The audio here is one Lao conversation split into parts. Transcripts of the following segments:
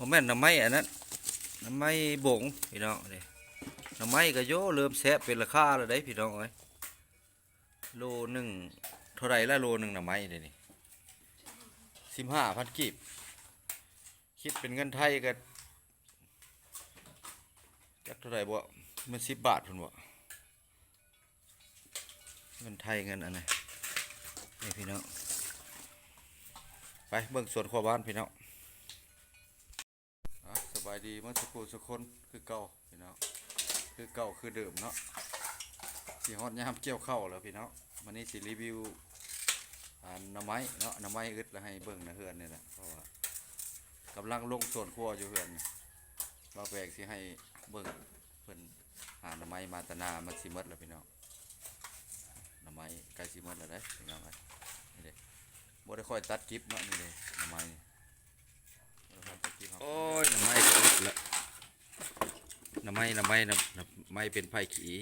ບໍ່ແມ່ນໜໍ່ໄມ້ອັນນັ້ນ ໜໍ່ໄມ້ບົງພີ່ນ້ອງເດ້. ໜໍ່ໄມ້ກໍໂຍເລີ່ມແຊບເປັນລາຄາແລ້ວເດ້ພີ່ນ້ອງເອີຍ. ໂລໜຶ່ງເທົ່າໃດລະ ໂລໜຶ່ງໜໍ່ໄມ້ເດນີ້? ສິບຫ້າພັນກີບ ຄິດເປັນເງິນໄທກໍຈັກເທົ່າໃດບໍ່ ແມ່ນສິບບາດພຸ້ນບໍ່? ເງິນໄທເງິນອັນນີ້ ນີ້ພີ່ນ້ອງ ໄປເບິ່ງສວນຄົວບ້ານພີ່ນ້ອງ. ອ່ະ ສະບາຍດີໝົດສູ່ຜູ້ສູ່ຄົນຄືເກົ່າພີ່ນ້ອງ ຄືເກົ່າຄືເດີມເນາະ. ຊິຮອດຍາມກ່ຽວເຂົ້າແລ້ວພີ່ນ້ອງ ມື້ນີ້ຊິຣີວິວອັນໜໍ່ໄມ້ເນາະ ໜໍ່ໄມ້ອຶດແລ້ວໃຫ້ເບິ່ງໃນເຮືອນນີ້ແຫຼະ ເພາະວ່າກຳລັງລົງສວນຄົວຢູ່ເຮືອນນີ້. ບ່າວແປງຊິໃຫ້ເບິ່ງ ເພິ່ນຫາໜໍ່ໄມ້ມາແຕ່ນາ ມັນຊິໝົດແລ້ວພີ່ນ້ອງ. ໜໍ່ໄມ້ໃກ້ຊິໝົດແລ້ວເດ້ພີ່ນ້ອງເອີຍ. ນີ້ເດ້ ບໍ່ໄດ້ຄ່ອຍຕັດກິບເນາະ ນີ້ເດ້ໜໍ່ໄມ້ນີ້ ບໍ່ໄດ້ຄ່ອຍຕັດກິບ. ໂອ້ຍ ໜໍ່ໄມ້ກໍອຶດລະ ໜໍ່ໄມ້ ໜໍ່ໄມ້ ໜໍ່ໄມ້ເປັນໄຜ່ຂີ້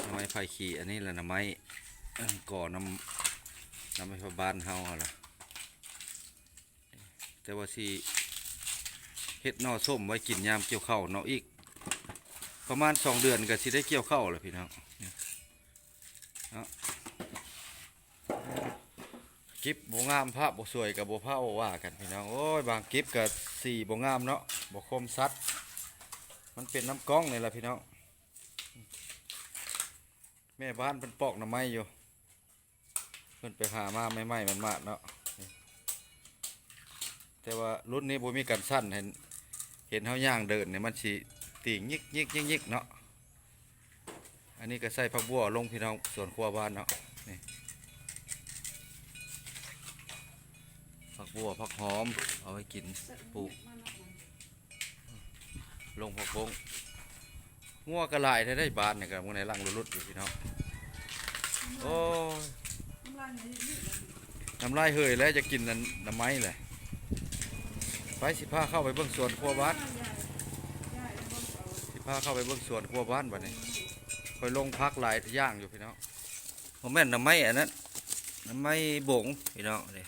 ໜໍ່ໄມ້ໄຜ່ຂີ້. ອັນນີ້ລະໜໍ່ໄມ້ ກໍນຳ ນຳໃຫ້ພໍ່ບ້ານເຮົາຫັ້ນລະ. ແຕ່ວ່າຊິເຮັດໜໍ່ສົ້ມໄວ້ກິນຍາມກ່ຽວເຂົ້າເນາະ ອີກປະມານສອງເດືອນກໍຊິໄດ້ກ່ຽວເຂົ້າແລ້ວພີ່ນ້ອງເນາະ. ກິບບໍ່ງາມ ພາບບໍ່ສວຍກໍບໍ່ພາວວ່າກັນພີ່ນ້ອງ. ໂອ້ຍ ບາງກິບກໍສີບໍ່ງາມເນາະ ບໍ່ຄົມຊັດ ມັນເປັນນຳກ້ອງນີ້ລະພີ່ນ້ອງ. ແມ່ບ້ານເພິ່ນປອກໜໍ່ໄມ້ຢູ່ ເພິ່ນໄປຫາມາໃໝ່ໆ ໝາດໆ ເນາະ. ແຕ່ວ່າລຸ້ນນີ້ບໍ່ມີກັນສັ່ນ ເຫັນ ເຫັນເຮົາຍ່າງເດີນນີ້ ມັນຊິຕີງຍິກໆໆໆ ເນາະ. ອັນນີ້ກໍໃສ່ຜັກບົ່ວລົງພີ່ນ້ອງ ສວນຄົວບ້ານເນາະ ນີ້ ຜັກບົ່ວ ຜັກຫອມ ເອົາໄວ້ກິນ ປູກ ລົງຜັກບົ້ງ. ງົວກໍຫຼາຍແທ້ໃດບ້ານນີ້ກໍ ມື້ໃນຫຼັງລຸດໆ ຢູ່ພີ່ນ້ອງ. ໂອ້ຍ ນ້ຳລາຍເຫີຍແລ້ວ ຢາກກິນອັນໜໍ່ໄມ້ແຫຼະ. ໄປ ຊິພາເຂົ້າໄປເບິ່ງສວນຄົວບ້ານ ຊິພາເຂົ້າໄປເບິ່ງສວນຄົວບ້ານບັດນີ້. ຂ້ອຍລົງຜັກຫຼາຍຢ່າງຢູ່ພີ່ນ້ອງ. ບໍ່ແມ່ນໜໍ່ໄມ້ອັນນັ້ນ ໜໍ່ໄມ້ບົງພີ່ນ້ອງເດ້.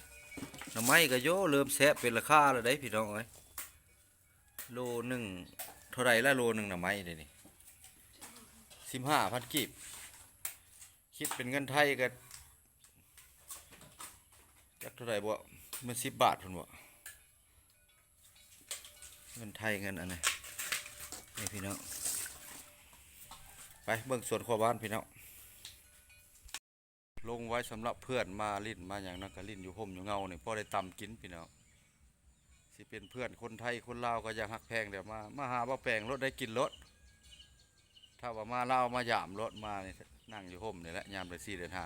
ໜໍ່ໄມ້ກໍໂຍເລີ່ມແຊບເປັນລາຄາແລ້ວເດ້ພີ່ນ້ອງເອີຍ. ໂລໜຶ່ງເທົ່າໃດລະ ໂລໜຶ່ງໜໍ່ໄມ້ເດນີ້? ສິບຫ້າພັນກີບ ຄິດເປັນເງິນໄທກໍຈັກເທົ່າໃດບໍ່ ແມ່ນສິບບາດພຸ້ນບໍ່? ເງິນໄທເງິນອັນນີ້ ນີ້ພີ່ນ້ອງ ໄປເບິ່ງສວນຄົວບ້ານພີ່ນ້ອງ. ລົງໄວ້ສຳລັບເພື່ອນມາຫຼິ້ນມາຫຍັງນະ ກະຫຼິ້ນຢູ່ຮົ່ມຢູ່ເງົານີ້ ພໍໄດ້ຕຳກິນພີ່ນ້ອງ. ຊິເປັນເພື່ອນຄົນໄທຄົນລາວກໍຢ່າຮັກແພງແຫຼະ ມາ ມາຫາບ່າວແປງໂລດ ໄດ້ກິນໂລດ. ຖ້າວ່າມາລາວມາຢາມໂລດ ມານີ້ ນັ່ງຢູ່ຮົ່ມນີ້ແຫຼະ ຍາມເດືອນສີ່ເດືອນຫ້າ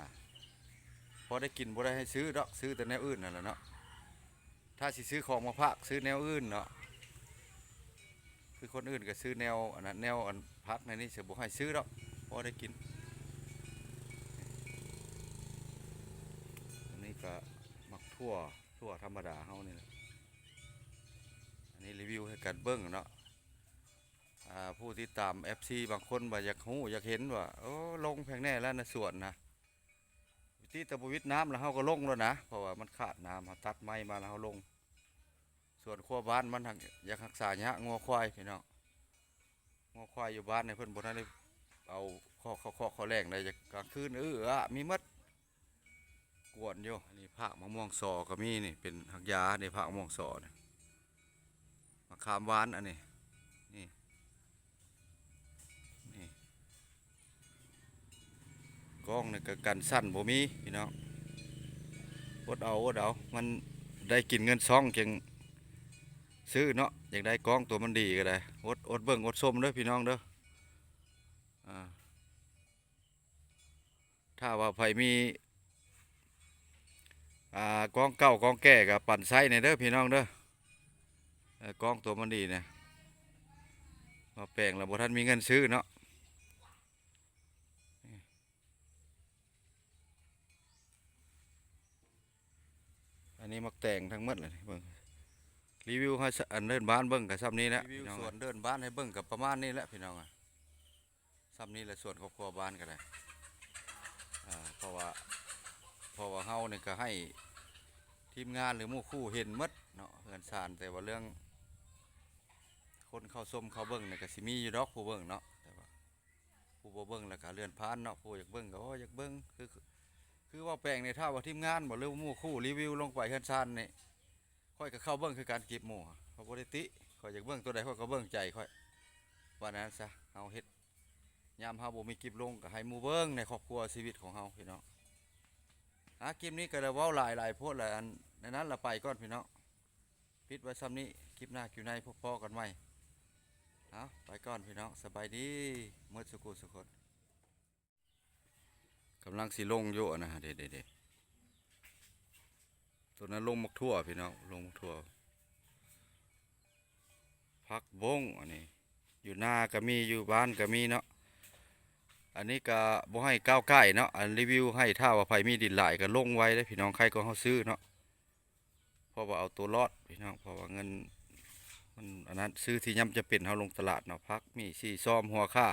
ພໍໄດ້ກິນ ບໍ່ໄດ້ໃຫ້ຊື້ດອກ ຊື້ແຕ່ແນວອື່ນຫັ້ນແຫຼະເນາະ. ຖ້າຊິຊື້ຂອງມາຝາກ ຊື້ແນວອື່ນເນາະ ຄືຄົນອື່ນກໍຊື້ແນວອັນນັ້ນ ແນວອັນຜັກໃນນີ້ ຊິບໍ່ໃຫ້ຊື້ດອກ ພໍໄດ້ກິນ. ອັນນີ້ກໍໝາກຖົ່ວ ຖົ່ວທຳມະດາເຮົານີ້ແຫຼະ. ອັນນີ້ຣີວິວໃຫ້ກັນເບິ່ງເນາະ. ອ່າ ຜູ້ຕິດຕາມ ເອັຟຊີ ບາງຄົນວ່າຢາກຮູ້ຢາກເຫັນວ່າ ໂອ້ ລົງແພງແນ່ແລ້ວໃນສວນນະ. ວິທີແຕ່ບໍ່ວິດນ້ຳແລ້ວເຮົາກໍລົງໂລດນະ ເພາະວ່າມັນຂາດນ້ຳ ເຮົາຕັດໄມ້ມາແລ້ວເຮົາລົງ. ສວນຄົວບ້ານມັນຮັກ ຢາກຮັກສາຍາກ ງົວຄວາຍພີ່ນ້ອງ. ງົວຄວາຍຢູ່ບ້ານນີ້ເພິ່ນບໍ່ທັນໄດ້ເອົາຄອກ ເຂົ້າຄອກເຂົ້າແລ້ງໄດ້ ກາງຄືນ ເອີອະ ມີໝົດ ກວນຢູ່. ອັນນີ້ຜາກມະມ່ວງສໍກໍມີນີ້ ເປັນຮັກຢາເດ້ ຜາກມະມ່ວງສໍນີ້. ມະຂາມຫວານອັນນີ້ ນີ້ ນີ້ ກ້ອງນີ້ກໍກັນສັ່ນບໍ່ມີພີ່ນ້ອງ. ອົດເອົາ ອົດເອົາ ມັນໄດ້ກິນເງິນຊ່ອງຈຶ່ງຊື້ເນາະ. ຢາກໄດ້ກ້ອງຕົວມັນດີກໍໄດ້ ອົດ ອົດເບິ່ງອົດຊົມເດີພີ່ນ້ອງເດີ. ອ່າ ຖ້າວ່າໃຜມີ ອ່າ ກ້ອງເກົ່າກ້ອງແກ່ກໍປັນໃຊ້ແດ່ເດີພີ່ນ້ອງເດີ. ເອີ ກ້ອງຕົວມັນດີນະ ມາແປງແລ້ວບໍ່ທັນມີເງິນຊື້ເນາະ. ອັນນີ້ໝາກແຕງທັງໝົດເລີຍ ເບິ່ງ ຣີວິວໃຫ້ ອັນເດີ່ນບ້ານເບິ່ງກໍຊ່ຳນີ້ແຫຼະ ຣີວິວ ພີ່ນ້ອງ ສວນເດີ່ນບ້ານໃຫ້ເບິ່ງກໍປະມານນີ້ແຫຼະພີ່ນ້ອງ. ຊ່ຳນີ້ແຫຼະ ສວນຄອບຄົວບ້ານກໍໄດ້ ເພາະວ່າ ເພາະວ່າເຮົານີ້ກໍໃຫ້ທີມງານ ຫຼື ໝູ່ຄູ່ເຫັນໝົດເນາະ ເຮືອນຊານ. ແຕ່ວ່າເລື່ອງ ຄົນເຂົ້າຊົມເຂົ້າເບິ່ງນີ້ກໍຊິມີຢູ່ດອກຜູ້ເບິ່ງເນາະ ແຕ່ວ່າຜູ້ບໍ່ເບິ່ງແລ້ວກໍເລື່ອນຜ່ານເນາະ ຜູ້ຢາກເບິ່ງກໍ ໂອ້ ຢາກເບິ່ງ ຄື ຄືເວົ້າແປງນີ້ ຖ້າວ່າທີມງານບໍ່ ຫຼືໝູ່ຄູ່ຣີວິວລົງໄປເຮືອນຊານນີ້ ຂ້ອຍກໍເຂົ້າເບິ່ງຄືກັນ ຄລິບໝູ່ ຂ້ອຍບໍ່ໄດ້ຕິ ຂ້ອຍຢາກເບິ່ງຕົວໃດ ຂ້ອຍກໍເບິ່ງໃຈຂ້ອຍ ວ່າແນວນັ້ນຊະ ເຮົາເຮັດ ຍາມເຮົາບໍ່ມີຄລິບລົງ ກໍໃຫ້ໝູ່ເບິ່ງໃນຄອບຄົວຊີວິດຂອງເຮົາພີ່ນ້ອງ. ອ່າ ຄລິບນີ້ກໍໄດ້ເວົ້າຫຼາຍ ຫຼາຍໂພດແລ້ວ ອັນ ໃນນັ້ນລະໄປກ່ອນພີ່ນ້ອງ ປິດໄວ້ຊ່ຳນີ້ ຄລິບໜ້າຄລິບໃນ ພໍ້ກັນໃໝ່. ເອົາ ໄປກ່ອນພີ່ນ້ອງ ສະບາຍດີໝົດສູ່ຜູ້ສູ່ຄົນ. ກຳລັງຊິລົງຢູ່ ອັນນະ ເດ ເດ ເດ ຕົວນັ້ນລົງໝາກຖົ່ວພີ່ນ້ອງ ລົງໝາກຖົ່ວ ຜັກບົ້ງ ອັນນີ້ ຢູ່ນາກໍມີ ຢູ່ບ້ານກໍມີເນາະ. ອັນນີ້ກໍບໍ່ໃຫ້ກ້າວໄກ່ເນາະ ອັນຣີວິວໃຫ້ ຖ້າວ່າໃຜມີດິນຫຼາຍກໍລົງໄວ້ເດ້ພີ່ນ້ອງ ໃຄກໍເຮົາຊື້ເນາະ ເພາະວ່າເອົາຕົວລອດພີ່ນ້ອງ ເພາະວ່າເງິນມັນອັນນັ້ນ ຊື້ທີ່ຍາມຈຳເປັນເຮົາລົງຕະຫຼາດເນາະ ຜັກ ມີສີຊອມ ຫົວຂ່າ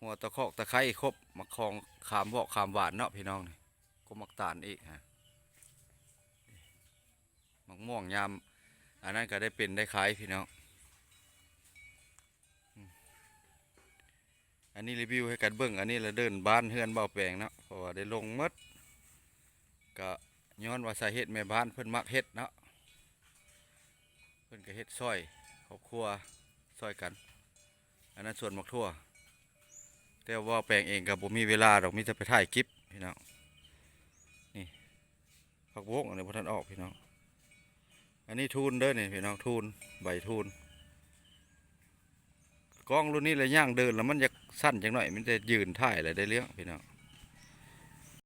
ຫົວຕະຄອກຕະໄຄ ຄົບ ໝາກຂອງ ຂາມວອກ ຂາມຫວານເນາະພີ່ນ້ອງ ນີ້ ກົບໝາກຕານອີກ ຮະ ໝາກມ່ວງຍາມ ອັນນັ້ນກໍໄດ້ເປັນໄດ້ຂາຍພີ່ນ້ອງ. ອັນນີ້ຣີວິວໃຫ້ກັນເບິ່ງ ອັນນີ້ລະເດີ່ນບ້ານເຮືອນບ່າວແປງເນາະ ເພາະວ່າໄດ້ລົງໝົດ ກະຍ້ອນວ່າສາເຫດແມ່ບ້ານເພິ່ນມັກເຮັດເນາະ ເພິ່ນກໍເຮັດຊ່ອຍຄອບຄົວ ຊ່ອຍກັນ. ອັນນັ້ນສວນໝາກຖົ່ວ ແຕ່ວ່າບ່າວແປງເອງກໍບໍ່ມີເວລາດອກ ມີແຕ່ໄປຖ່າຍຄລິບພີ່ນ້ອງ. ນີ້ ຜັກບົ້ງ ອັນນີ້ບໍ່ທັນອອກພີ່ນ້ອງ ອັນນີ້ທູນເດີນີ້ພີ່ນ້ອງ ທູນ ໃບທູນ. ກ້ອງລຸ້ນນີ້ລະຍ່າງເດີນລະມັນຢາກສັ່ນຈັກໜ້ອຍ ມີແຕ່ຢືນຖ່າຍລະໄດ້ເລື່ອງພີ່ນ້ອງ.